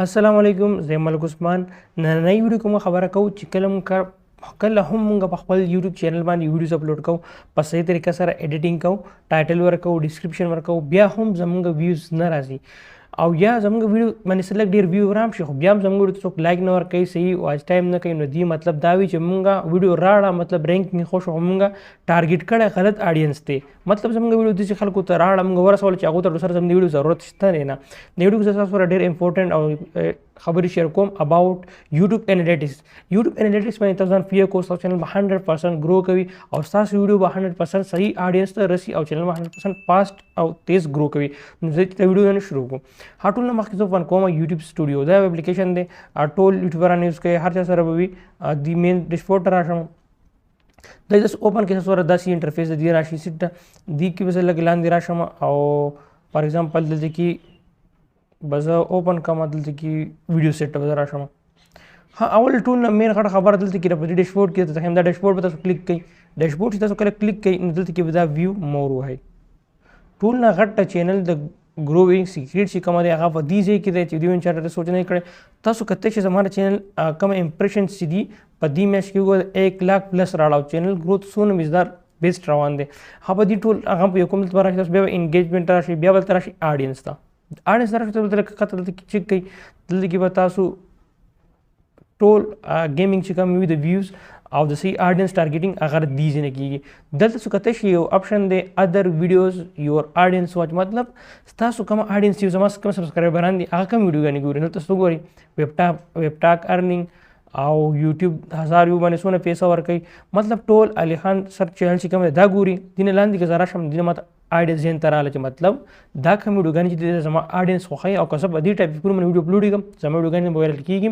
السلام علیکم، زه ملک عثمان. نننۍ ویډیو کومه خبره کوو چې کله موږ کله هم موږ په خپل یوټیوب چینل باندې ویډیوز اپلوډ کوو، په صحیح طریقه سره ایډیټینګ کوو، ټایټل ورکوو، ډیسکرپشن ورکوو، بیا هم زموږ ویوز نه راځي او یا زموږ ویډیو باندې څه لږ ډېر ویو رام شي، خو بیا هم زموږ ویډیو ته څوک لایک نه ورکوي، صحیح واچ ټایم نه کوي. نو دې مطلب دا وي چې موږ ویډیو راړه، مطلب رینک خو شو، موږ ټارګټ کړی غلط آډینس دی. مطلب زموږ ویډیو داسې خلکو ته راړه، موږ ورسول چې هغو ته سره زموږ ویډیو ضرورت شته دی نه. د ویډیو کې زه تاسو سره ډېر امپورټنټ او خبرې شیر کوم اباوټ یوټیوب انالیټکس. یوټیوب انالیټکس باندې تاسو ځان پوه کو، ستاسو چینل به 100% ګرو کوي او ستاسو ویډیو به 100% صحیح آډینس ته رسي او چینل به 100% فاست او تیز ګرو کوي. نو زه چې ویډیو نه شروع کوم، هر ټول نه مخکې زه اوپن کوم یوټیوب سټوډیو. دا یو اپلیکیشن دی، ټول یوټیوبران یوز کوي، هر چا سره به وي. د مین ډیشبورډ ته راشم، دا جس اوپن کې سره داسې انټرفیس دی راشي. سیټ دی کې به زه لږ لاندې راشم او فار ایگزامپل دلته کې به زه اوپن کړم، دلته کې ویډیو سیټ ته به زه راشم. ها، اول ټول نه مین غټه خبره دلته کې په دې ډیشبورډ کې ته هم دا ډیشبورډ به تاسو کلیک کړئ. ډیشبورډ چې تاسو کله کلیک کړئ نو دلته کې به دا ویو مور وهئ. ټول نه غټه چینل د ګروینګ سیکریټ چې کومه دی هغه په دې ځای کې دی چې دوی چا ته سوچ نه کړی. تاسو کته چې زما چینل کوم امپریشن چې دي په دې میاشت کې وګورئ 1 لاک پلس راړو، چینل ګروث څونه مزدار بیسټ روان دی. هغه په دې ټول هغه په یو کوم دلته راشي، تاسو بیا انګیجمنټ راشي، بیا بل راشي آډینس ته. آډینس راشي تاسو دلته کته دلته کې چیک کړئ، دلته کې به تاسو ټول ګیمینګ چې کوم وي د ویوز او د صحیح آډینس ټارګټینګ هغه دې ځای نه کېږي. دلته څه کته شي یو اپشن دی ادر ویډیوز یور آډینس واچ، مطلب ستاسو کوم آډینس یو زما کوم سبسکرایبران دي هغه کوم ویډیوګانې ګوري. دلته څه ګوري ویب ټاک ارنینګ او یوټیوب 1000 ویو باندې څونه پیسې ورکوي، مطلب ټول علي خان سر چینل چې کوم دی دا ګوري. دې نه لاندې که زه راشم دې نه ماته آډینس ذهن ته راغله چې مطلب دا کوم ویډیوګانې چې دي زما آډینس خوښوي او که زه په دې ټاپک باندې ویډیو اپلوډ کړم زما ویډیوګانې به وایرل کېږي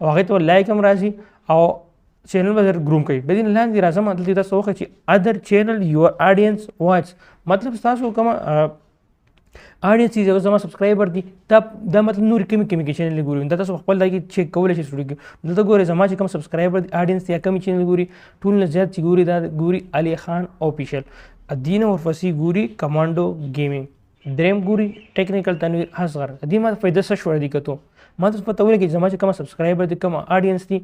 او هغې ته لایک هم راځي او چینل به زر ګروم کوي. به دې نه لاندې راځم، دلته تاسو وښیي چې ادر چینل یور آډینس واچ، مطلب ستاسو کومه آډینس چې زما سبسکرایبر دي دا مطلب نور کمی کمی کې چینل ګوري. دا تاسو خپل ځای کې چیک کولی شئ سټوډیو کې. دلته ګورئ زما چې کوم سبسکرایبر دي آډینس یا کمی چینل ګوري، ټول نه زیات چې ګوري دا ګوري علي خان آفیشل، دین ورپسې ګوري کمانډو ګیمینګ، دریم ګوري ټیکنیکل تنویر اصغر. دې ما فایده څه شوه دې کتو ما ته پته ولګي زما چې کوم سبسکرایبر دي کوم آډینس دي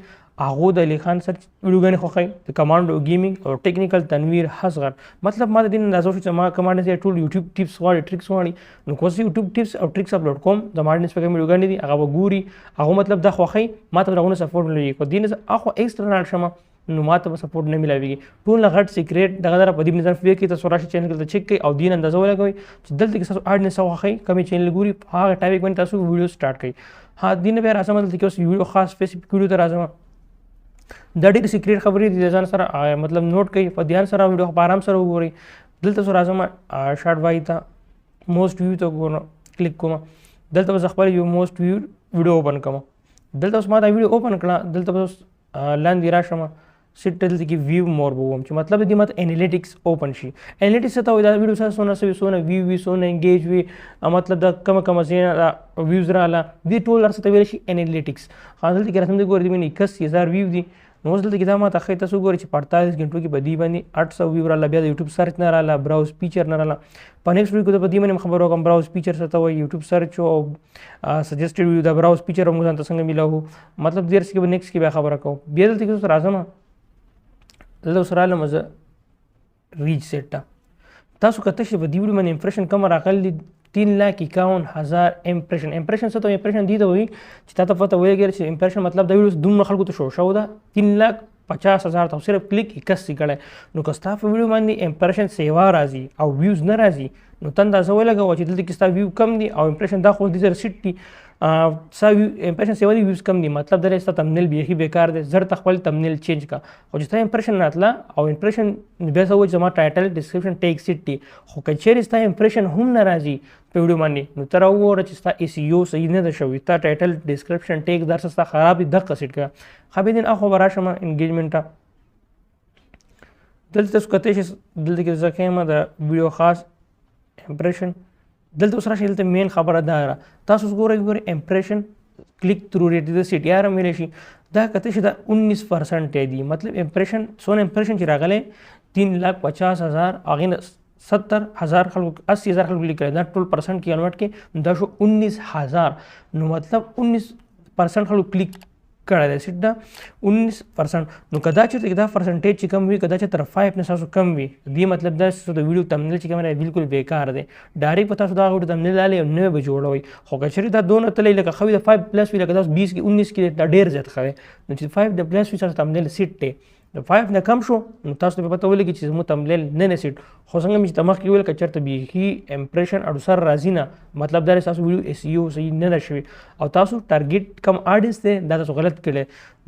هغو د علي خان سر ویډیوګانې خوښوي، د کمانډو ګیمینګ او ټیکنیکل تنویر اصغر. مطلب ما د دې اندازه وشو چې ما کوم آډینس دی ټول یوټیوب ټیپس غواړي، ټریکس غواړي، نو که زه یوټیوب ټیپس او ټریکس اپلوډ کوم زما آډینس په کوم ویډیوګانې دي هغه به ګوري، هغه مطلب دا خوښوي، ما ته به د هغو نه سپورټ ملوي. خو دې نه زه اخوا ایکسټرا لاړ شم نو ما ته به سپورټ نه ملاویږي. ټول نه غټ سیکریټ دغه در په دې نظر فکر کې تاسو راشئ چینل ته چیک کړئ او دین اندازه ولګوئ چې دلته کې تاسو آډینس څه خوښوي، کومې چینل ګوري، په هغه ټاپک باندې تاسو ویډیو سټارټ کړئ. ها، دین بیا راځم دلته کې اوس ویډیو خاص سپیسیفیک ویډیو ته راځم. دا ډېر سیکریټ خبرې دي، ځان سره مطلب نوټ کړئ، په دھیان سره ویډیو په آرام سره وګورئ. دلته سره راځم شارټ وای ته، موسټ ویو ته ګورم، کلیک کوم. دلته به زه خپل یو موسټ ویو ویډیو اوپن کوم. دلته اوس ما دا ویډیو اوپن کړه، دلته به اوس لاندې راشم سیټ دلته کې ویو مور به ووم چې مطلب دې ماته انالیټکس اوپن شي. انالیټکس څه ته وایي؟ دا ویډیو سره څونه څه وي، څونه ویو وي، څونه انګیج وي، مطلب دا کومه کومه ځای نه دا ویوز راغله، دې ټول هر څه ته ویلی شي انالیټکس. ها، دلته کې راځم، دې ګورئ، دې باندې 21,000 ویو دي. نو اوس دلته کې دا ماته ښایي تاسو ګورئ چې په 48 ګنټو کې په دې باندې 800 ویو راغله، بیا د یوټیوب سرچ نه راغله، براوز فیچر نه راغله. په نیکسټ ویډیو کې په دې باندې هم خبرې وکړم، براوز فیچر څه ته وایي، یوټیوب سرچ او سجسټډ ویو، دا براوز فیچر هم ځان ته څنګه میلاو، مطلب دې څه کې به نیکسټ کې بیا خبره کوم. بیا دلته کې اوس راځم، دلته اوس رالم زه ریچ سیټ ته. تاسو کته چې په دې ویډیو باندې امپریشن کم راغلی دی، 3,51,000 امپریشن. امپریشن څه ته وایي؟ امپریشن دې ته وایي چې تا ته پته ولګېږي چې امپریشن مطلب دا ویډیو دومره خلکو ته شو شو ده، 3,50,000 ته صرف کلیک 81 کړی. نو که ستا په ویډیو باندې امپریشن سیوا راځي او ویوز نه راځي نو ته اندازه ولګوه چې دلته کې ستا ویو کم دي او امپریشن دا خو دې سره سیټ دي، ستا ویو امپریشن سیوا دي، ویوز کم دي، مطلب دا دی ستا تمنیل بیخي بیکار دی، زر ته خپل تمنیل چینج کړه. خو چې ستا امپریشن راتله او امپریشن بیا څه وایي چې زما ټایټل ډسکرپشن ټیګ سیټ دي، خو که چېرې ستا امپریشن هم نه راځي په ویډیو باندې نو ته راوګوره چې ستا ای سي یو صحیح نه ده شوی، ستا ټایټل ډسکرپشن ټیګ در څه ستا خراب دي، دقه سیټ کړه. ښه، بیا دې نه اخوا به راشم انګیجمنټ ته. دلته تاسو کتی شئ، دلته کې زه ښیم د ویډیو خاص امپریشن. دلته اوس راشئ، دلته مین خبره دا ده، تاسو اوس ګورئ، ګورئ امپریشن کلیک تھرو ریټ د سی ټي آر هم ویلی شي، دا کتی شي دا 19% دی، مطلب امپریشن څونه امپریشن چې راغلی 3,50,000، هغې نه 70,000 خلکو، 80,000 خلکو کلیک کړی، دا ټول پرسنټ کې کنورټ کې دا شو 19,000۔ نو مطلب 19% خلکو کلیک کړی دی، سیټ ده 19%۔ نو که دا چېرته دا پرسنټیج چې کم وي، که دا چې تر 5 نه تاسو کم وي، دې مطلب دا چې د ویډیو تمنیل چې کوم دی بالکل بیکار دی، ډایرکټ په تاسو دا ویډیو تمنیل لالی او نوی به جوړوئ۔ خو که چېرې دا دونه تللی لکه ښه وي، د 5 پلس وي، لکه تاسو 20 کې 19 کې، دا ډېر زیات ښه دی۔ نو چې 5 د پلس وي تاسو تمنیل سیټ دی، د 5 نه کم شو نو تاسو ته به پته ولګي چې زموږ تمنیل نه نه سیټ۔ خو څنګه مې چې ته مخکې وویل، که چېرته بیخي امپریشن اډو سر راځي نه، مطلب دا دی ستاسو ویډیو اس ای او صحیح نه ده شوې او تاسو ټارګیټ کم آډینس دی دا تاسو غلط کړی۔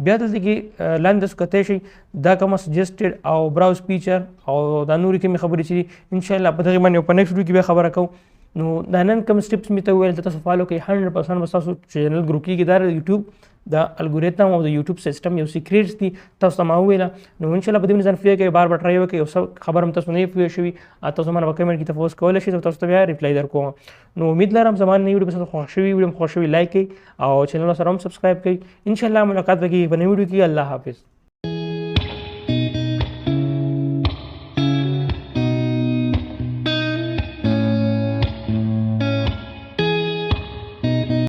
بیا دلته کې لاندې تاسو کتی شئ دا کومه سجیسټډ او براوز فیچر او دا نورې کومې خبرې چې دي، انشاءالله په دغې باندې په نیکسټ ویډیو کې بیا خبره کوو۔ نو دا نن کوم سټیپس مې ته وویل تاسو فالو کړئ، 100% به ستاسو چینل ګرو کېږي۔ دا د یوټیوب د الګوریتم او د یوټیوب سیستم یو سیکریټس دي، تاسو ته ما وویله۔ نو انشاءالله په دې باندې ځان پوه کړئ، بار بار ټرای وکړئ، یو څه خبر هم تاسو نه یې پوه شوي، تاسو ما نه په کمنټ کې تفوس کولی شئ، تاسو ته بیا ریپلای درکوم۔ نو امید لرم زما نن ویډیو به تاسو خوښ شوي، ویډیو مو خوښ شوي لایک کړئ او چینل سره هم سبسکرایب کړئ۔ انشاءالله ملاقات به کېږي په نوې ویډیو کې۔ الله حافظ۔